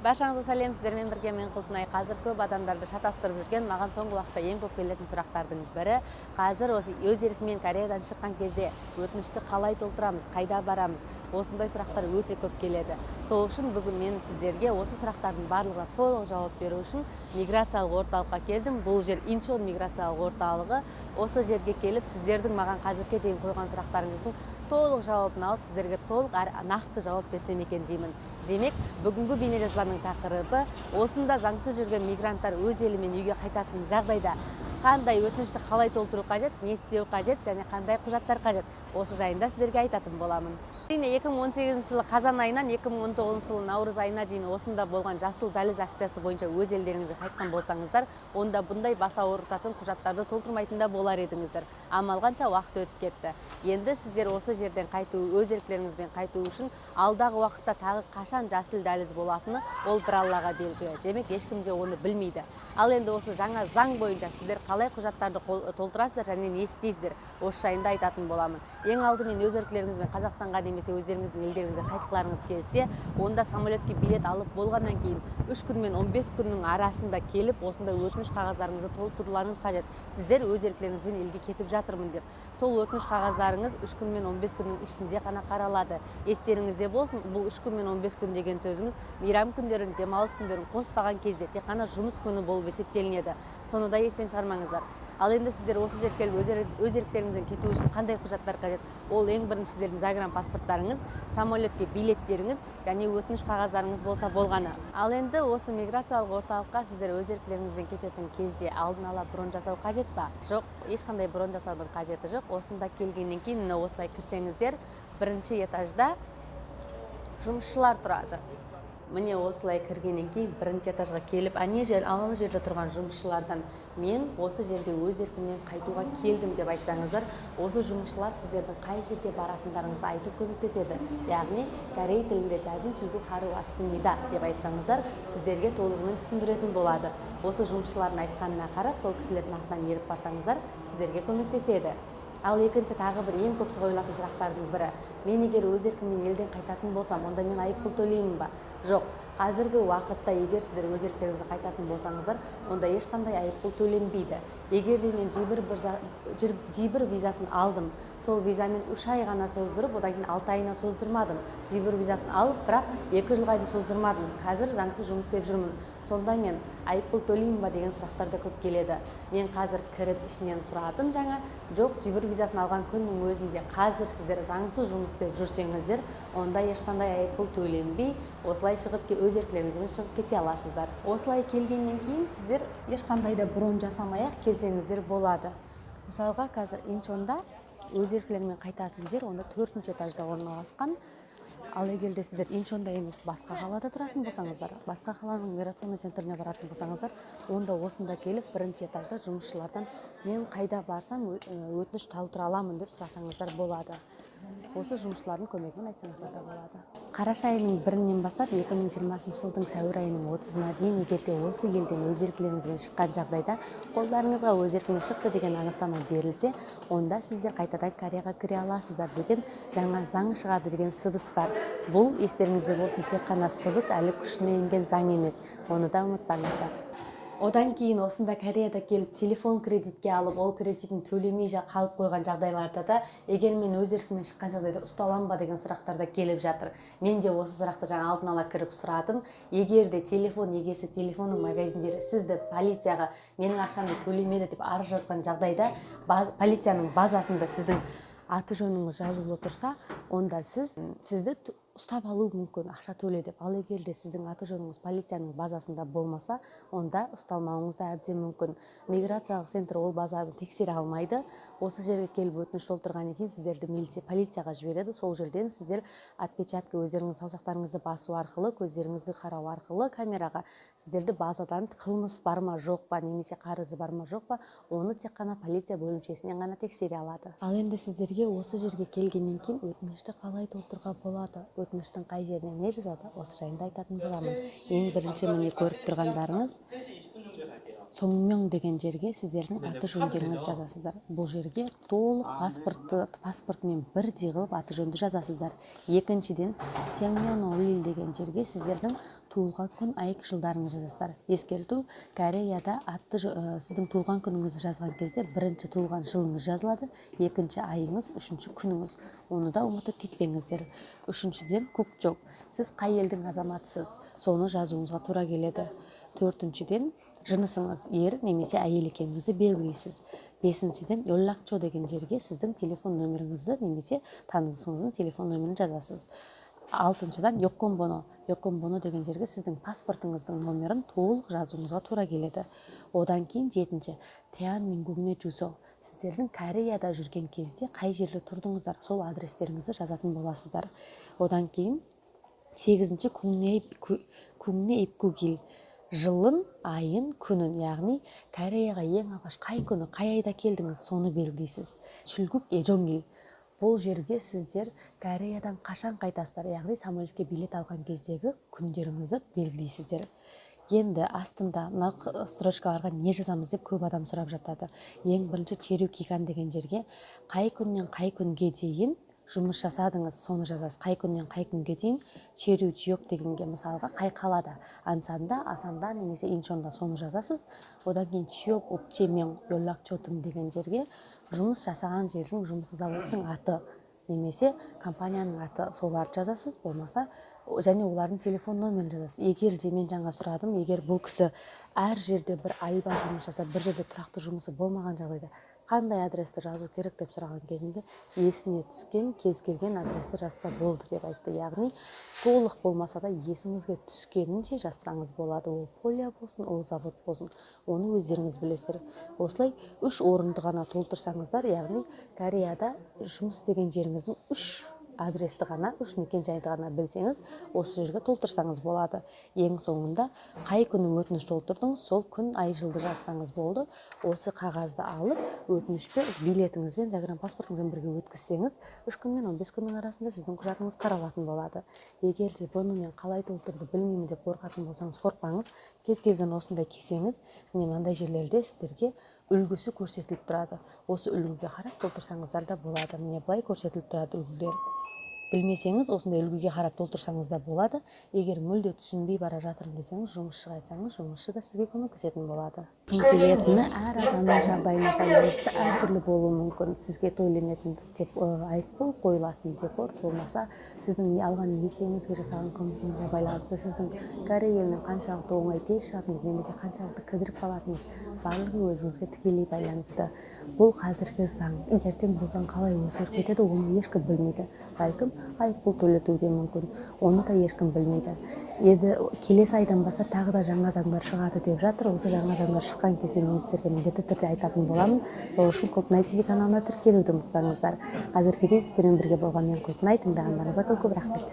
Баршаңызға сәлем! Сіздермен бірге мен, Құлпынай. Қазір көп адамдарды шатастырып жүрген, маған соңғы уақытта ең көп келетін сұрақтардың бірі: қазір осы өз еркімен Кореядан шыққан кезде өтінішті қалай толтырамыз, қайда барамыз? Осындай сұрақтар өте көп келеді. Сол үшін бүгін мен сіздерге осы сұрақтардың барлығына толық жауап беру үшін миграциялық орталыққа келдім. Бұл жер Инчон миграциялық орталығы. Осы жерге келіп, сіздердің маған қазірге дейін қойған сұрақтарыңыздың толық жауабын алып, сіздерге толық әрі нақты жауап берсем екен деймін. Демек, бүгінгі бейнежазбаның тақырыбы: осында заңсыз жүрген мигранттар өз елімен үйге қайтатын жағдайда қандай өтінішті қалай толтыру қажет, не істеу қажет және қандай құжаттар қажет, осы жайында сіздерге айтатын боламын. Әрине, 2018 жылы қазан айынан 2019 жылы наурыз айына дейін осында болған «Жасыл дәліз» акциясы бойынша өз елдеріңізге қайтқан болсаңыздар, онда бұндай бас ауыртатын құжаттарды толтырмайтын да болар едіңіздер. Амал қанша, уақыт өтіп кетті. Енді сіздер осы жерден қайту, өз еркілеріңізбен қайту үшін алдағы уақытта тағы қашан «Жасыл дәліз» болатыны, ол бір Аллаға белгілі. Демек, ешкім де оны білмейді. Ал енді осы жаңа заң бойынша сіздер қалай құжаттарды толтырасыздар және не істейсіздер, осы жайында айтатын боламын. Ең алдымен, өз еркілеріңізбен Қазақстанға немесе өздеріңіздің елдеріңізге қайтқыларыңыз келсе, онда самолетке билет алып болғаннан кейін 3 күн мен 15 күннің арасында келіп, осындай өтініш қағаздарыңызды толтыруларыңыз қажет, сіздер өз еркілеріңізбен елге кетіп жатырмын деп. Сол өтініш қағаздарыңыз 3 күн мен 15 күннің ішінде ғана қаралады. Естеріңізде болсын, бұл 3 күн мен 15 күн деген сөзіміз мейрам күндерін, демалыс күндерін қоспаған кезде тек қана жұмыс күні болып есептелінеді. Соны да естен шығармаңыздар. Ал енді сіздер осы жерге келіп, өз еріктеріңізбен кету үшін қандай құжаттар қажет? Ол ең бірінші сіздердің загранпаспорттарыңыз, самолетке билеттеріңіз және өтініш қағаздарыңыз болса болғаны. Ал енді осы миграциялық орталыққа сіздер өз еркілеріңізбен кететін кезде алдын ала бронь жасау қажет па? Жоқ, ешқандай бронь жасаудың қажеті жоқ. Осында келгеннен кейін, міне, осылай кірсеңіздер, бірінші этажда жұмысшылар тұрады. Міне, осылай кіргеннен кейін бірінші этажға келіп, ане жер, ана жерде тұрған жұмысшылардан «Мен осы жерге өз еркіммен қайтуға келдім» деп айтсаңыздар, осы жұмысшылар сіздердің қай жерге баратындарыңызды айтып көмектеседі. Яғни корей тілінде «자진 출국하러 왔습니다» деп айтсаңыздар, сіздерге толығымен түсіндіретін болады. Осы жұмысшылардың айтқанына қарап, сол кісілердің артынан еріп барсаңыздар, сіздерге көмектеседі. Ал екінші, тағы бір ең көп қойылатын сұрақтардың бірі: мен егер өз еркіммен елден қайтатын болсам, онда мен айыппұл төлеймін ба? Жоқ, қазіргі уақытта егер сіздер өз еріктеріңізге қайтатын болсаңыздар, онда ешқандай айыппұл төленбейді. Егер де мен J1 визасын алдым, сол визамен 3 ай ғана создырып, одан кейін 6 айына создырмадым, J1 визасын алып, бірақ 2 жылға дейін создырмадым, қазір заңсыз жұмыс істеп жүрмін, сонда мен айыппұл төлеймін ба деген сұрақтар да көп келеді. Мен қазір кіріп, ішінен сұрадым жаңа. Жоқ, J1 визасын алған күннің өзінде қазір сіздер заңсыз жұмыс істеп жүрсеңіздер, онда ешқандай айыппұл төленбей, осылай шығып, өз еркілеріңізбен шығып кете аласыздар. Осылай келгеннен кейін сіздер ешқандай да бронь жасамай ақ келсеңіздер болады. Мысалға, қазір Инчонда өз еркілерімен қайтатын жер онда төртінші этажда орналасқан. Ал егер де сіздер Инчонда емес, басқа қалада тұратын болсаңыздар, басқа қаланың миграционный центріне баратын болсаңыздар, онда осында келіп, бірінші этажда жұмысшылардан «Мен қайда барсам өтініш толтыра аламын?» деп сұрасаңыздар болады. Осы жұмысшылардың көмегімен айтсаңыздар да болады. Қараша айының 1-інен бастап 2020 жылдың сәуір айының 30-ына дейін, егер де осы елден өз еркілеріңізбен шыққан жағдайда қолдарыңызға өз еркімен шықты деген анықтама берілсе, онда сіздер қайтадан Кореяға кіре аласыздар деген жаңа заң шығады деген сыбыс бар. Бұл, естеріңізде болсын, тек қана сыбыс, әлі күшіне енген заң емес, оны да ұмытпаңыздар. Одан кейін осында Кореяда келіп, телефон кредитке алып, ол кредитін төлемей қалып қойған жағдайларда да, егер мен өз еркіммен шыққан жағдайда ұсталамын ба деген сұрақтар да келіп жатыр. Мен де осы сұрақты жаңа алдын ала кіріп сұрадым. Егер де телефон егесі, телефонның магазиндері сізді полицияға «Менің ақшамды төлемеді» деп арыз жазған жағдайда, полицияның базасында сіздің аты жөніңіз жазулы тұрса, онда сізді ұстап алуы мүмкін, ақша төле деп. Ал егер де сіздің аты жөніңіз полицияның базасында болмаса, онда ұсталмауыңыз да әбден мүмкін. Миграциялық центр ол базаны тексере алмайды. Осы жерге келіп, өтініш толтырғаннан кейін сіздерді милиция, полицияға жібереді. Сол жерден сіздер отпечатка, өздеріңіздің саусақтарыңызды басу арқылы, көздеріңізді қарау арқылы камераға сіздерді базадан қылмыс бар ма, жоқ па немесе қарызы бар ма, жоқ па, оны тек қана полиция бөлімшесінен ғана тексере алады. Ал енді сіздерге осы жерге келгеннен кейін өтінішті қалай толтыруға болады, өтініштің қай жеріне не жазады, осы жайында айтатын боламын. Ең бірінші, міне, көріп тұрғандарыңыз 성명 деген жерге сіздердің аты жөндеріңізді жазасыздар. Бұл жерге толық паспортты, паспортымен бірдей қылып аты жөнді жазасыздар. Екіншіден, 생년월일 деген жерге сіздердің туылған күн, ай, жылдарыңызды жазасыздар. Ескерту: Кореяда аты сіздің туылған күніңізді жазған кезде бірінші туылған жылыңыз жазылады, екінші айыңыз, үшінші күніңіз. Оны да ұмытып кетпеңіздер. Үшіншіден, 국적, сіз қай елдің азаматысыз, соны жазуыңызға тура келеді. Төртіншіден, жынысыңыз, ер немесе әйел екеніңізді белгілейсіз. Бесіншіден, 연락처 деген жерге сіздің телефон нөміріңізді немесе танысыңыздың телефон нөмірін жазасыз. Алтыншыдан, 여권번호. 여권번호 деген жерге сіздің паспортыңыздың номерін толық жазуыңызға тура келеді. Одан кейін жетінші, 대한민국 내 주소, сіздердің Кореяда жүрген кезде қай жерде тұрдыңыздар, сол адрестеріңізді жазатын боласыздар. Одан кейін сегізінші, 국내 입국일, жылын, айын, күнін, яғни Кореяға ең алғаш қай күні, қай айда келдіңіз, соны белгілейсіз. 출국 예정일, бұл жерге сіздер Кореядан қашан қайтасыздар, яғни самолетке билет алған кездегі күндеріңізді белгілейсіздер. Енді астында мына строчкаларға не жазамыз деп көп адам сұрап жатады. Ең бірінші, 체류 기간 деген жерге қай күннен қай күнге дейін жұмыс жасадыңыз, соны жазасыз. Қай күннен қай күнге дейін. 체류 지역 дегенге, мысалға, қай қалада: Ансанда, Асанда немесе Инчонда, соны жазасыз. Одан кейін 취업 업체명, 연락처 등 деген жерге жұмыс жасаған жердің, жұмыс заводтың аты немесе компанияның аты, соларды жазасыз болмаса және олардың телефон нөмірін жазасыз. Егер де, мен жаңа сұрадым, егер бұл кісі әр жерде бір айба жұмыс жасап, бір жерде тұрақты жұмысы болмаған жағдайда қандай адресті жазу керек деп сұраған кезінде, есіне түскен кез келген адресті жазса болды деп айтты. Яғни толық болмаса да, есіңізге түскенінше жазсаңыз болады. Ол поля болсын, ол завод болсын, оны өздеріңіз білесіздер. Осылай үш орынды ғана толтырсаңыздар, яғни Кореяда жұмыс істеген жеріңіздің үш адресті ғана, үш мекен жайды ғана білсеңіз, осы жерге толтырсаңыз болады. Ең соңында қай күні өтініш толтырдыңыз, сол күн, ай, жылды жазсаңыз болды. Осы қағазды алып, өтінішпен, билетіңізбен, загранпаспортыңызбен бірге өткізсеңіз, 3 күн мен 15 күннің арасында сіздің құжатыңыз қаралатын болады. Егер де бұны мен қалай толтыруды білмеймін деп қорқатын болсаңыз, қорықпаңыз. Кез келген осындай келсеңіз, міне, мынандай жерлерде сіздерге үлгісі көрсетіліп тұрады. Осы үлгіге қарап толтырсаңыздар да болады. Міне, былай көрсетіліп тұрады үлгілер. Білмесеңіз, осындай үлгіге қарап толтырсаңыз да болады. Егер мүлде түсінбей бара жатырмын десеңіз, жұмысшыға айтсаңыз, жұмысшы да сізге көмектесетін болады. Келетіні әр адамның жағдайына байланысты әртүрлі болуы мүмкін. Сізге төленетін деп айыппұл қойылатын, депорт болмаса, сіздің алған несиеңізге, жасаған қылмысыңызға байланысты, сіздің Корея елінен қаншалықты оңай, тез шығатыныңыз немесе қаншалықты кідіріп қалатыныңыз, барлығы өзіңізге тікелей байланысты. Бұл қазіргі заң. Ертең бұл заң қалай өзгеріп кетеді, оны ешкім білмейді. Бәлкім, айыппұл төлетуі де мүмкін, оны да ешкім білмейді. Енді келесі айдан бастап тағы да жаңа заңдар шығады деп жатыр. Осы жаңа заңдар шыққан кезде мен сіздерге міндетті түрде айтатын боламын. Сол үшін Құлпынай ТВ каналына тіркелуді ұмытпаңыздар. Қазіргідей сіздермен бірге болған мен, Құлпынай. Тыңдағандарыңызға көп көп рахмет.